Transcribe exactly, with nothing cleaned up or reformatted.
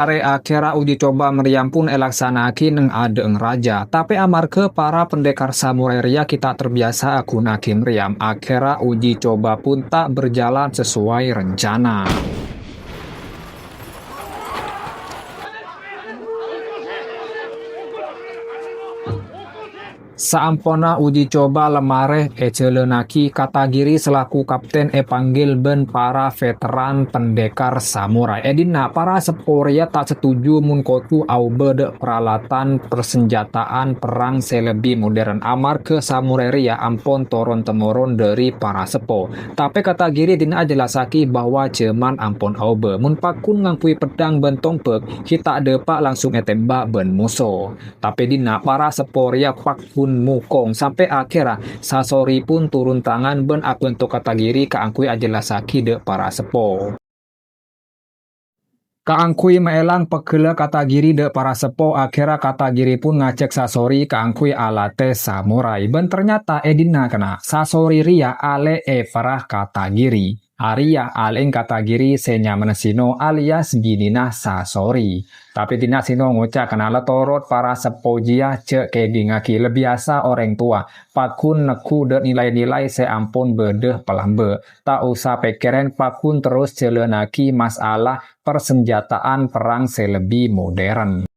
Arè akhèra uji coba meriam pun èlaksana'aghi neng adâ'eng rajâ. Tapè amarghâ para pendekar samurai rèya ghi' ta' terbiasa aghunaaghi meriam, akhèra uji coba pun ta' berjalan sesuai rencana. Saamponna uji coba lèmarè èjhâlânnaghi, Katagiri selaku kapten èpanggil bân para veteran pendekar samurai. È dinna', para seppo rèya ta' setuju mon kodhu aobâ dâ' paralatan persenjataan perrang sè lebbi modern, amarghâ samurai rèya ampon toron-temoron dâri para seppo. Tapè Katagiri dinna' ajellassaghi bahwa jhâman ampon aobâ. Mon pagghun ngangghuy peddhâng bân tombâk, ghi' ta' dâpa' langsung ètèmbhâk bân moso. Tapè dinna' para seppo rèya pagghun mokong, sampè' akhèrra Sasori pun turun tangan bân abhânto Katagiri kaangghuy ajellassaghi dâ' para seppo. Kaangghuy maèlang pegghellâ Katagiri dâ' para seppo, akhèrra Katagiri pun ngajhâk Sasori kaangghuy alatè samurai. Bân ternyata è dinna' kana', Sasori rèya alè' èpèra Katagiri. Arèya alè'èng Katagiri sè nyamana Sino alias binèna Sasori. Tapè dinna' Sino ngoca' kana' la torot para seppo jiyâ jhâ' kèdingngaghi, lebbi asa orèng towa, pagghun neggu' dâ' nilai-nilai sè ampon bâdâ palambâ'. Ta' osa pèkkèrèn, pagghun terros jhâlânnaghi masalah persenjataan perrang sè lebbi modern.